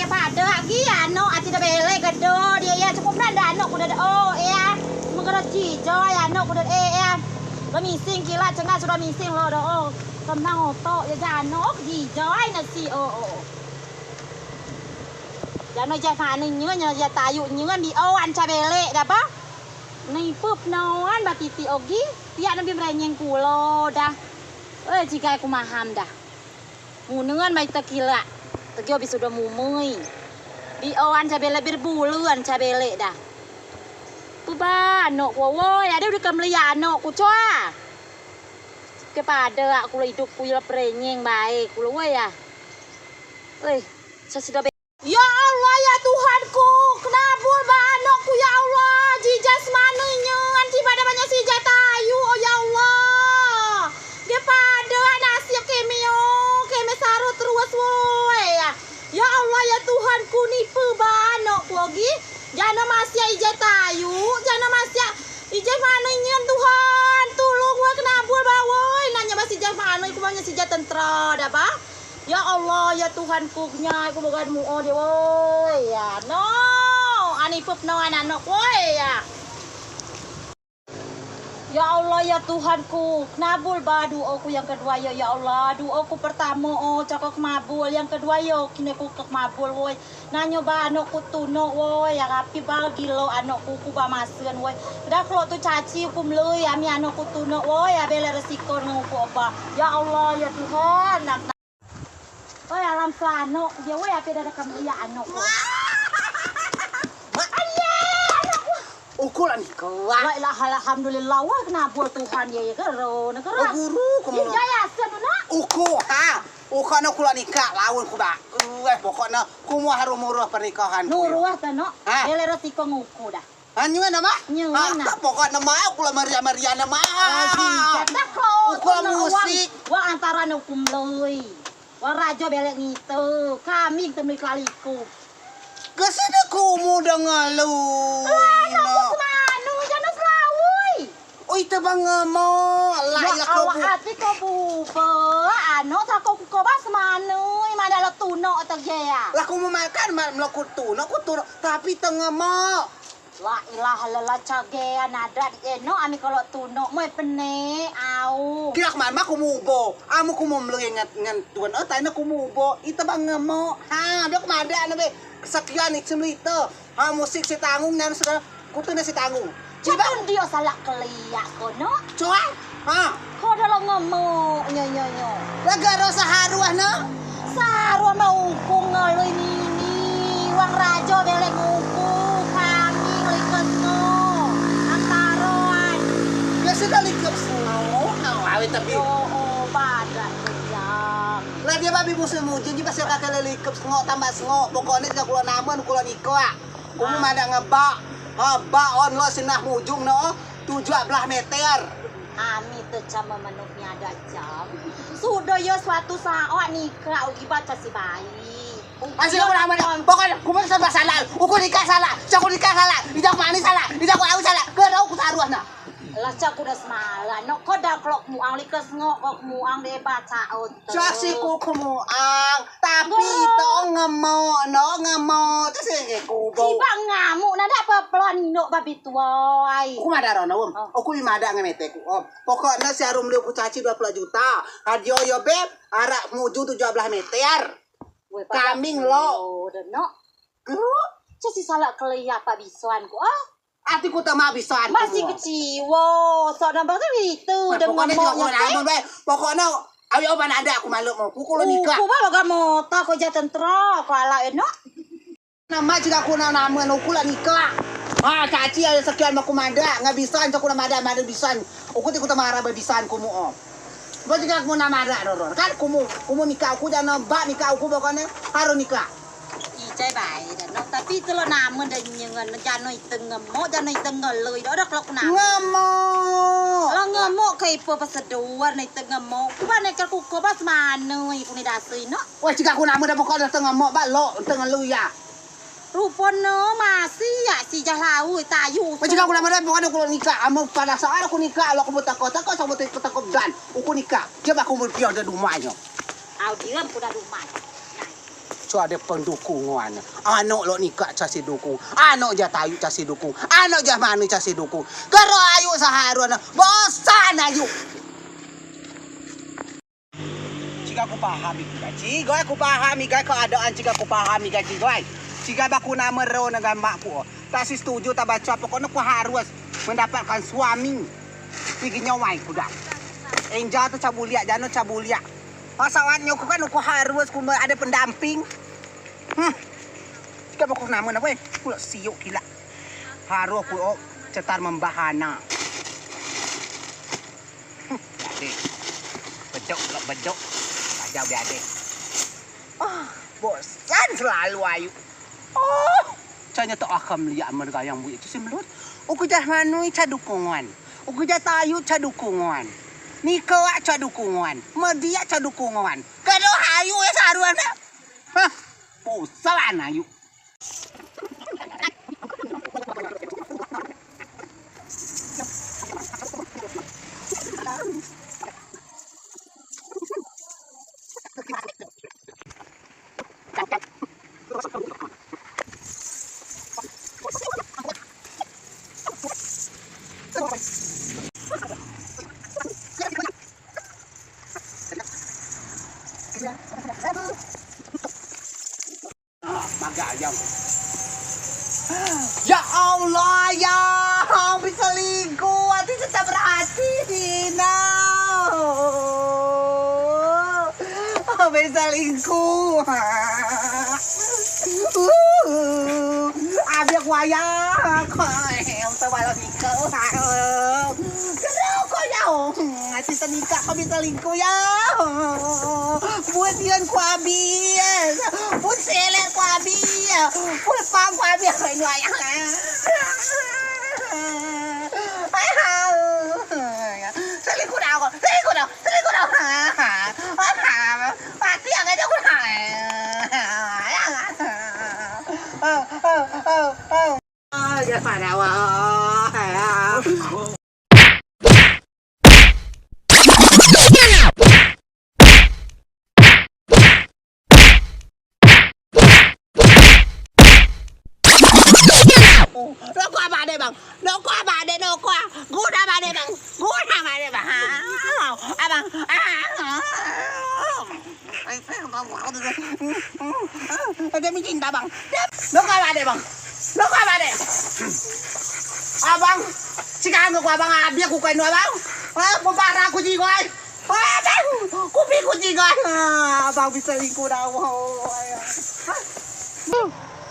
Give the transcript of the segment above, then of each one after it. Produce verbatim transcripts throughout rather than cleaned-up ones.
Padeak gi anok, aci de belek gedo dio ya, cukup nan de anok ku de o ya. Mengero jijai anok ku de e ya. Lo mising kilat cengal sudo mising lo do o. Kemnang otok ya jano jijai nasi o o. Jano jai mane nyen, jano jai tayuk nyen di o an ca belek da ba. Nipup noan ba titik ogi. Piak nebi merenyeng kulo da. Oi cigai ku maham da. Munengan mai tekilak. Tegio bi sudo mumei. Bi o an ca belek, bi bulu an ca belek da. Puba anok ku woi, ade udah kemliak anok ku coa. Kepadeak kulo idup ku yo perenyeng bae kulo woi ya. Oi, sesido be. Ya Allah ya Tuhanku, kenabul ba anokku ya Allah, jijai semanei nyen, jibeak de banyak sijai tayuk, o ya Allah. Gen padeak nasib keme o, keme saro terus woi ya. Ya Allah ya Tuhanku, nipu ba anokku ogi. Jano masiak ijai tayuk, jano masiak ijai semanei nyen Tuhan, tulung woi, kenabul ba woi, nanya ba sijai semanei, ku ba nyen sijai tentera da ba. Ya Allah ya Tuhanku, nyai ku bogan muo dio woi ya. No. Ani pup no anak nok woi ya. Ya Allah ya Tuhanku, kenabul ba duoku yang kedua yo ya Allah. Duoku pertamo o cako kemabul, yang kedua yo kine ku ke kemabul woi. Nanyo ba anokku tunok woi, ya rapi ba gilo anokku ku ba masen woi. Dah kelo tu caci ku melei ami anokku tunok woi, ya belek resiko ngen uku ba. Ya Allah ya Tuhan, nak Oi alam selano, dia woi ape dah rekam iya anok. Mak. Aye, anok. Uku lah ni kuat. La ilaha, alhamdulillah wah kenabul Tuhan ye ye kero ne kero. Oh, guru, kamu. Iya ya sen nak. Uku ha. Uku nak kulo nikah lawan ku ba. Weh pokokne kumu harus muruh pernikahan. Nuruh tenok. Ha. Belek resiko nguku dah. Ha, nyen nama? Nyen nama. Pokok nama, uku lah meriah-meriah nama. Uku lah musik. Wah antara ne uku melei. Wah rajo belek ngite. Kami ngite melei kelaliku. Kesini kumu dengar lu. Lah, nak ku semanu, jano selawui. Oi, tebang ngemo. Lah, ya Allah, ati ko buba. Ano tako ku ko ba semanu. Mana lo tunok tegea. Lah, kumu makan, melo ku tunok, ku tunok. Tapi tengemo. La ilaha illallah, cagean adat eno ami kalo tunok moi pene au. Kira kemana ku mubo, amu ku mau melei ngen ngen tuan o, tai ne ku mubo, ite bang ngemo. Ha, dio kemada ne be. Sekian ni cemlite. Ha, musik si tanggung nan sudah kute ne si tanggung. Ciba. Dio salak keliak kono. Coa. Ha. Ko dah lo ngemo nyo nyo nyo. Lagak ro seharuah ne. Seharuah ma uku ngelui nini. Wang rajo belek nguku kami ngelui kesno. Antaroan. Biasa dah likep sengo. Awe tapi. Oh, oh, badan kejang. Lah dia babi musim ujan dia pasti akan kali likep sengo tambah sengo. Pokoknya tidak kulo namen kulo nikah. Kumu madeak ngebak. Ha, bak on lo sinah mujung no, tujuak belah meter. Ami te cam memenuh ni adat cam. Sudo yo suatu saat nikah ugi baca si bayi. Asik aku nama dah. Pokoknya kumu serba salah. Uku nikah salah. Cak ku nikah salah. Ijak mani salah. Ijak ku au salah. Kedau ku saruah nah. Lah cak ku dah semala. Nok ko dah kelok muang likas ngok kok muang de baca ot. Cak si ku kemuang. Tapi ito ngemok, no ngemok, tu si ke kubau. Ciba ngamuk, nadeak pepelon nok babi tuai. Uku madeak rono, Om. Uku bi madeak ngen mete ku, Om. Pokokne si arum liu ku caci dua puluh juta. Adio yo, Beb, arak mujung tujuak belah meter. Kambing lo. Kero. Caci salak keliak pak bisoan ku, ah. Ati ku tama bisan. Masih keciwo. Sok nambah tu itu. Pokoknya tidak kulo namun bae. Pokoknya awi oban ada aku malu mau pukul nikah. Uku ba baga mota ko ja tentera ko ala eno. Nama jika aku na namun uku lah nikah. Ha, caci ada sekian aku mada nggak bisan aku na mada mada bisan. Uku ti ku tama arah bisan kumu om. Ba jika aku na mada doror kan kumu kumu nikah aku jano bak nikah aku pokoknya harus nikah. Ijai bae da no, tapi ite lok namen da nyen, jano ite ngemok, jano ite ngelei, da oda kelok namen. Ngemok. Lah ngemok ke ipe peseduar ne ite ngemok. Ku ba neker kuko ba semane iku ne dasei no. Weh, ciga ku namen da pokok da ite ngemok ba lok ite ngelei ya. Rupo ne masih ya si jah lau tayu. Weh, ciga ku namen da pokok da ku nikah, amen pada saat ku nikah lok ku betako tako sama betako dan uku nikah. Dia ba ku mul piau da dumai nyo. Au diem ku da dumai. Ade pendukungan. Anok lok nikak coa si dukung. Anok jah tayuk coa si dukung. Anok jah manui coa si dukung. Kero ayuk seharus ne. Bosan ayuk. Cigai ku paham igai. Cigai ku paham igai keadaan cigai ku paham igai cigai. Cigai ba ku namen ro ne gamak ku. Tak si setuju tak baca pokok ne ku harus mendapatkan suami. Igi nyawai ku dang. Enja tu coa buliak jano coa buliak. Masalahnya ku kan ku harus ku ade pendamping. Hmm. Cigai ba ku namen apo eh. Ku lok siuk kilak. Harus ku o cetar membahana. Hmm. Ade. Bedok lok bedok. Aja be ade. Ah, bosan selalu ayuk. Oh, coa nyo tok akam liak amen gayang buik tu si melut. Uku jah manui coa dukungan. Uku jah tayuk coa dukungan. Niko wak coa dukungan. Mediak coa dukungan. Kado ayuk ya saruan. Hah, bosan ayuk. Magak ayam. Ya Allah, ya, ambi selingkuh, ati tetap berhati, Dina. Ambi selingkuh. Ambi kuaya. Kau, kau, kau, kau, kau, Ati senikak ko bi selingkuh ya. Buat dian ku abis. Buat seler ku abis. Buat pang ku abis. Ini ayah. Selingkuh dah ko. Selingkuh dah. Selingkuh dah. Mati yang ada ku. Ah, ya pada wah. Rokok abang ade, Bang. Rokok abang ade, rokok. Guna abang ade, Bang. Guna abang ade, Bang. Ha. Abang. Ah. Ade mi cinta, Bang. Rokok abang ade, Bang. Rokok abang ade. Abang. Cigai ku abang abis ku keno, Bang. Ah, ku parah ku cigai. Abang, kupi ku cigai. Abang bi selingkuh dah.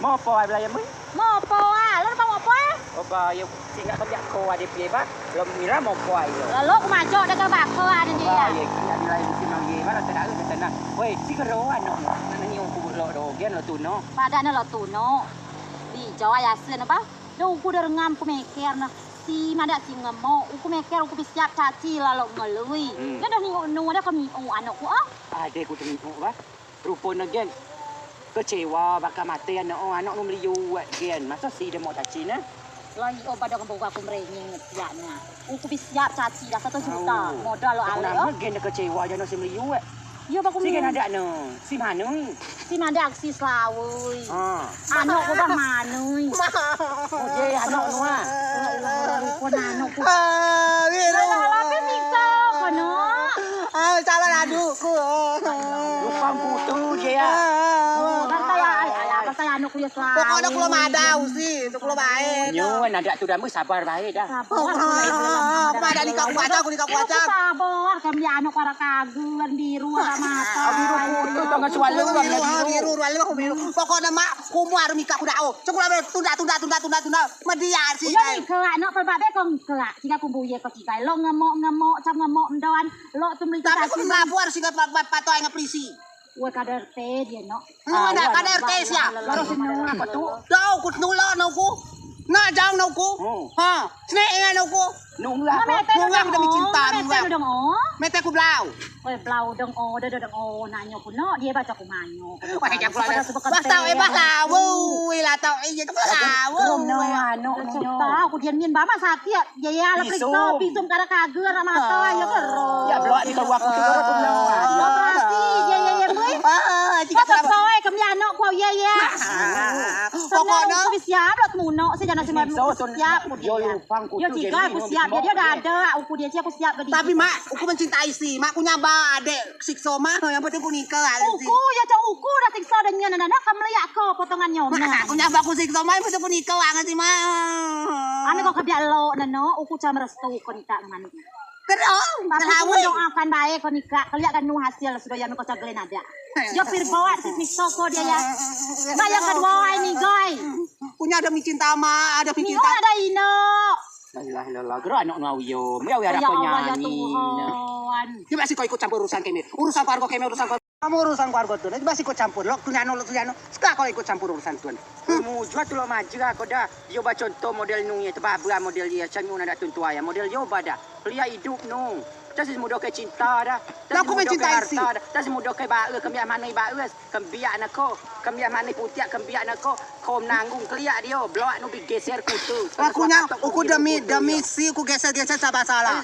Mopo ai belayar mui? Mopo ah, lo mopo ah? Oba yo singgah kerja ko ade pie ba. Lo mira mopo ai lo. Lalu ku majok dah ke bako ade dia. Oba yo kira di lain musim lagi ba lo tedak ke sana. Woi, si keruan no. Nani ku lo dogen lo tuno. Padane lo tuno. Di Jawa yasin apa? Dah uku dah rengam ku meker ne. Si madeak si ngemok, uku meker uku bi siap caci lalau ngelui. Hmm. Dah dah niuk nu dah kemiuk anok ku ah. Ade ku temiuk bah. Rupo ne gen. Kecewa bakal mate anok o, anok nu meliuk gen. Maso si demok caci ne. Lai o pada kembuka ku merengeng siap ne. Uku bi siap caci dah satu juta. Modal lo ale o. Gen kecewa jano si meliuk. Yo baku si gen adak ne. Si manui. Si madeak si selawei. Ha. Anok ku bah manui. Oje anok nu ah. Rupo anok ku. Alah, alah, pe siksa kono. Ah, calon adukku. Lupang putu je ya. Berkaya ai, ai, berkaya anok ku ya selawei. Pokokne ku lo madau si, ku lo bae. Nyo adak tu dah sabar bae dah. Sabar. Pada nikah ku baca, ku nikah ku baca. Sabar, kami anok para kagu. Biru lah mata. Biru putus tangan suara. Biru, biru, biru. Pokokne mak, kumu aru mikak ku dao. Cek ku lah tunda, tunda, tunda, tunda, tunda. Mediar si. Udah kelak, nak perbabe kong kelak. Tiga kumbu ye kok tiga. Lo ngemok, ngemok, cam ngemok, mendon. Lo tu meli. Tapi ku melapu aru singa patoi ngeprisi. Woi, kader te dia, nak. Mana kader te sia? Baru sini apa tu? Dau ku nulo nak ku. Nak jang nak ku. Ha, sini ingat nak ku. Nunggu apa? Nunggu aku demi cinta, nunggu. Mete ku blau. Oi, blau dong o, dong o, nanyo ku no, dia baca ku manyo. Wah, jangan ku ada. Bah tau eh, bah lawu, wih lah tau eh, iya ke bah lawu. Rum no, anu, no. Tau ku dia min bama sakit, dia ya lah periksa, pisum kada kager, mata ya kero. Ya blok di kau aku tu kero tu no. Operasi, ya ya ya, boy. Ah, tiga kau. Kau eh, kami anak ku. Pokokne uku siap lok muno, si jano si muno siap uku dio. Yo cigai uku siap, dio dio dak ado uku dio, cigai uku siap. Tapi mak, uku mencintai si mak, uku nyaba ade sikso mak, yang penting uku nikah. Uku yo cak uku dah sikso dah nyen, nano kemliak ko potongan nyo mak. Uku nyaba uku sikso mak, yang penting uku nikah ngen si mak. Ane ko kebiak lok nano, uku cak merestu ko nikah ngen. Kero, tapi uku mendoakan bae ko nikah, keliak kan nu hasil sudo ya nu ko cak gelen ade. Yo pir bawa si sikso ko dio ya. Mak yang kedua ini goi. Uku nya ade mi cinta mak, ade mi cinta. Ade ino. La ilaha illallah, gero anok nu awei yo. Yo Allah, ya Tuhan. Dio masih ko ikut campur urusan keme. Urusan keluargo keme, urusan keluargo. Kamu urusan keluargo tun, masih ko campur. Lok tun anu, lok tun anu. Sekarang ko ikut campur urusan tun. Mujua tun lok majea ko dah. Yo ba contoh model nu ye, tebabea model ye, cak nu nadeak tun tuai ya. Model yo ba dah. Pelia idup nu. Cak si mudo ke cinta dah. Cak si mudo ke harta dah. Cak si mudo ke bae, kembiak manei bae. Kembiak ne ko, kembiak manei putiak, kembiak ne ko, ko menanggung keliak dio, bloak nu bi geser kute. Uku nya, uku demi, demi si, uku geser-geser serba salah.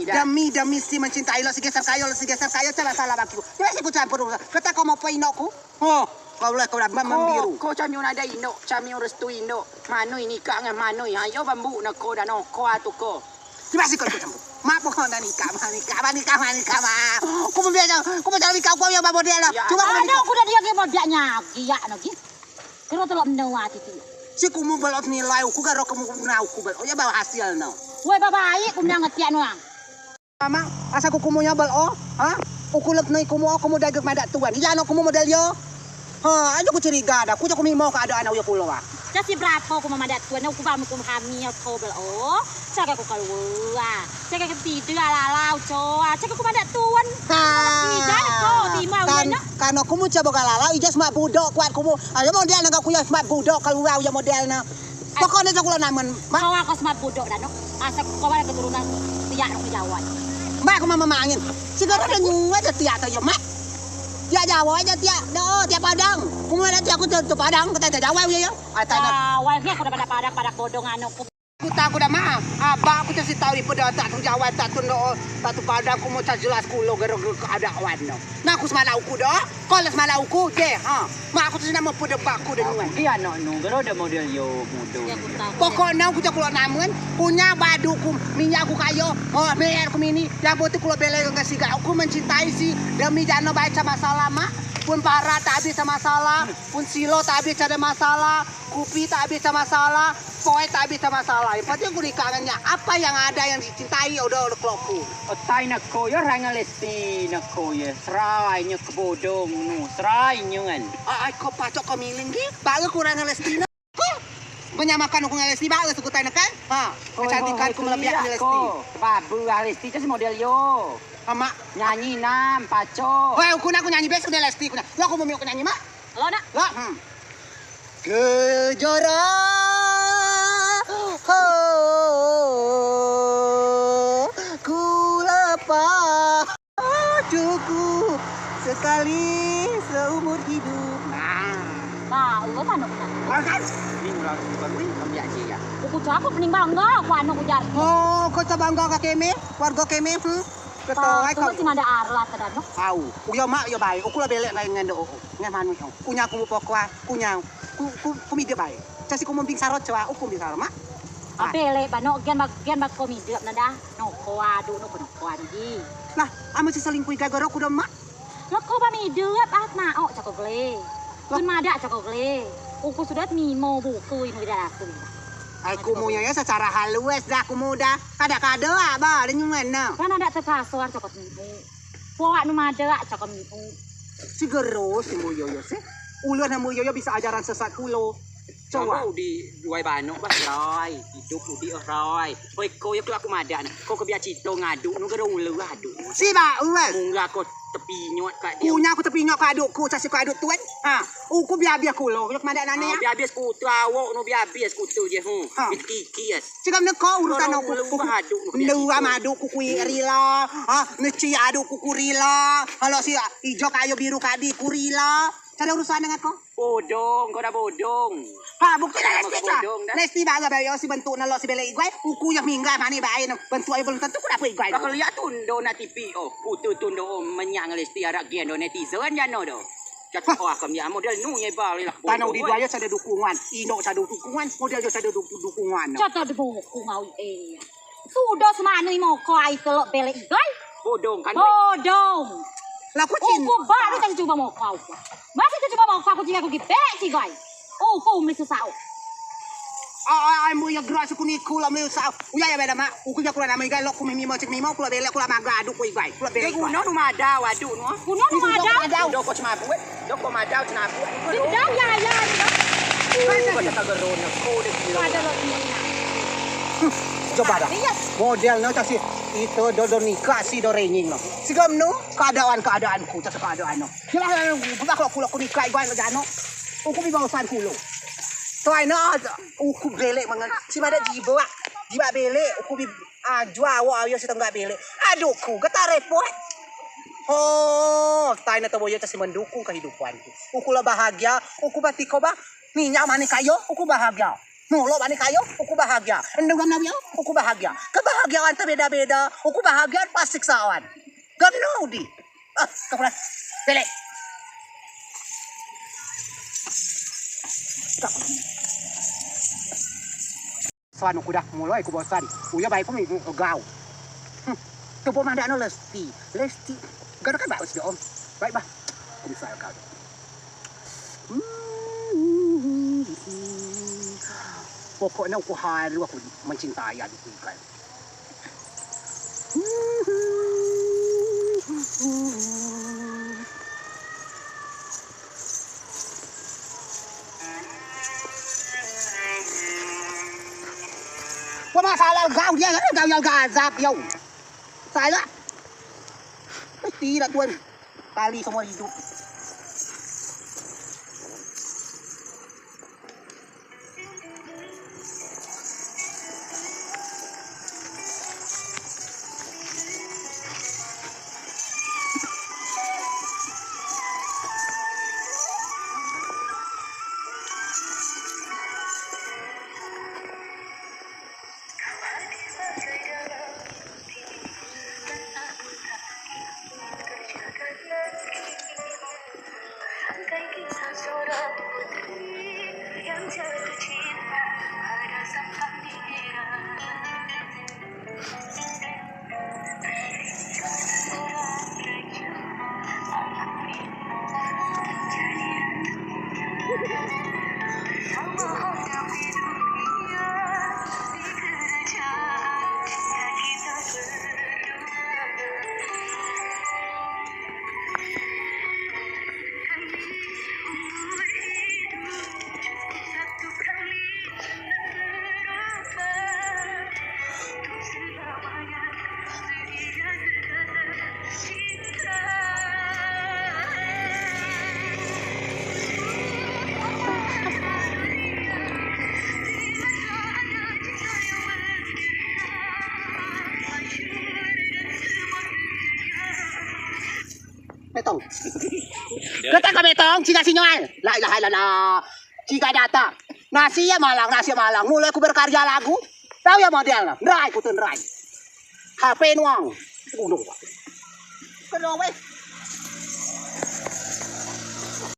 Demi, demi si mencintai lok si geser kayo, lok si geser kayo serba salah bagi ku. Dio si uku campur urusan. Kata ko mau pe inok ku. Oh, kau lek kau dah membiru. Ko camiu nadeak inok, camiu restu inok. Manui nikah ngen manui, ayo bambu ne ko dah no, ko atu ko. Dio masih ko ikut campur. Mak pokok na nikah, mak nikah, mak nikah, mak nikah, mak. Ku membiak, ku mencari kau, ku yo ba model lah. Cuma ku dah dio ke model nya, giak no gi. Kero telo menoa titi. Si kumu belot nilai uku, garo kumu na uku belot. Oh ya bawa hasil no. Woi babaik, ku menang ngetiak nuang. Mama, asa ku kumu nya belot, ha? Uku lek noi kumu, kumu dagek madeak tuan. Iya no kumu model yo. Ha, ajo ku curiga dah, ku cak ku mimo keadaan au yo kulo ah. Cak si berapo ku mamadeak tuan, uku bam ku hamil ko belot. Cak ku keluar. Cak ku tidur lalau coa. Cak ku madeak tuan. Ha. Tidak ko timbang kan, kan aku mu coba kalau ijaz mak budok kuat kumu. Ayo model nang aku ya mak budok keluar ya model na. Pokoknya aku lo namen. Mak. Kau aku semat budok dah no. Asa kau ada keturunan tiak no kejauhan. Mak aku mama mangin. Segala ada nyua aja tiak tu ya mak. Tiak Jawa aja tiak. Do tiak Padang. Kumu ada tiak aku tu Padang kata tiak Jawa ya ya. Atanya. Jawa ni aku dah pada Padang pada bodong anu. Ku tak ku dah mak, abak ku tak si tau ipe dah tak tun Jawa tak tun do tak tun Padang ku mau cak jelas kulo gero gero keadaan no. Nah ku semala uku dah, kalau semala uku je ha. Mak aku tu si nama pede bak ku dah nuan. Dia anak nu gero dah model yo mudo. Pokok nau ku cak kulo namen, punya badu ku minyak ku kayo, oh mer ku mini, yang penting kulo bela dengan siga aku mencintai si demi jano baik sama salah mak, pun para tak habis sama salah, pun silo tak habis ada masalah. Kupi tak habis sama salah, poek tak habis sama salah. Yang penting aku nikah ngennya. Apa yang ada yang dicintai udah udah keloku. Otai neko yo rangan lesti neko yo serai nyo kebodong nu serai nyo ngan. Ai ko pacok ko miling gi, baru ku rangan lesti no. Ko menyamakan aku ngan lesti baru suku tai nekan. Ha, kecantikan ku melebiak ngan lesti. Babu ah lesti tu model yo. Amak nyanyi nam pacok. Wah, aku nak aku nyanyi besok deh lesti aku nak. Lo aku mau aku nyanyi mak. Lo nak. Lo hmm. Kejora ho ku lepas cukup sekali seumur hidup. Nah. Nah, lo kan. Kan? Ini ulang baru ini kami aja ya. Aku cakap pening bangga aku anu ujar. Oh, kau bangga ke keme, warga keme. Hmm. Ketawa kau. Cuma ada arlat tadi no. Au, uyo mak yo baik. Uku lo belek ngai ngen do. Ngen manu yo. Kunya aku mau pokok ah, kunya. Ku ku ku mide baik. Casi ku mau bing sarot coa, uku bing sarot mak. Belek ba no gen ba gen ba ko mide nada. No ko adu no ko no ko adu di. Lah, amen si selingkuh igai goro ku do mak. Leko ba mide ah maok cako gele. Kun madeak cako gele. Uku sudah mimo buku inu ida aku. Ai kumu yo secara halus dah kumu dah. Kada-kada ah ba renyuan no. Kan ada terpaksa cako mimo. Poak nu madeak cako mimo. Si gero si muyo yo si. Ulah na muyo yo bisa ajaran sesat kulo. Coba. Udi duai banok bah rai. Hidup udi rai. Hoi ko yo kelak aku madeak ne. Ko kebiak cito ngaduk nu gero ulah aduk. Si ba ulah. Munggah ko tepinyot kak dia. Kunya aku tepinyot kak aduk ku casi kak aduk tuan. Ha. Uku biar-biar kulo yo kemadeak nane ya. Biar-biar skuter awok nu biar-biar skuter je. Hmm. Ha. Kikis. Cegam neko urusan aku. Ndu am aduk ku kui rila. Ha. Neci aduk ku kurila. Kalau si ijo kayo biru kadi kurila. Cara urusan dengan ko. Bodong, kau dah bodong. Ha, bukti dah lesti dah. Lesti baga bayo si bentuk nelo si belek iguai, uku yang mingga mani bae no. Bentuk ayo belum tentu ku dapet iguai. Kau lihat tundo na T V oh, kutu tundo oh menyang lesti arak gen do netizen jano do. Wah, kami model nu nyebal lah. Tanau di duai sado dukungan, indok sado dukungan, model dio sado du-, dukungan. Coto dibukung au, eh. Sudo semanei moko ai telok belek igai. Bodong kan. Bodong. Lah, uku cinta. Uku baru tadi cubo moko au. Masih tu cubo moko au, uku cinta uku gi belek igai. Uku meli susah au. Ai, ai, ai, mbo ya geras uku niku lah meli susah au. Uya ya beda mak. Uku ya kulo nama igai, lok ku mimo cek mimo, kulo belek, kulo maga, aduk ku igai. Kulo belek. Guno nu madau, aduk nu. Guno nu madau. Doko cemabut. Doko madau cemabut. Di dau ya ya. Pada kageron ko de gilo. Pada lok ni. Coba dah. Model no casi itu do, do nikah si do renying no. Sigam no keadaan-keadaan ku, casi keadaan no. Jelas aku kulo ku nikah igai jano. Uku bi bausan kulo. Tuai no uku belek mangan. Si madeak jibeak. Jibeak belek uku bi. Ajua awok ayo si tenggak belek. Aduk ku, getar repot. Ho, tai ne tebo yo casi mendukung kehidupan ku. Uku lah bahagia, uku ba tiko ba. Minyak mani kayo, uku bahagia. Mulok mani kayo, uku bahagia. Endung gam nawi yo, uku bahagia. Kebahagiaan tebeda-beda, uku bahagia pas siksaan. Gam nawi di. Ah, kapulan. Belek. Soan uku dah muloi ku bosan. Uyo baik ku minggu egau. Hmm. Tebo madeak no Lesti. Lesti. Gak kan baus do om. Baik bah. Ku misal kau. Hmm. Pokoknya uku haru aku mencintai adikku ikan. Wah, masalah gau dia, kan gau yang gazap, yo. Salah. Mesti lah tuan. Kali semua hidup. Betong. Kata ka betong, cigai sinyal. La ilaha illallah. Cigai data. Nasi ya malang, nasi ya malang. Mulai ku berkarya lagu. Tau ya model no. Nerai ku tu nerai. H P nuang. Gunung. Kedua weh.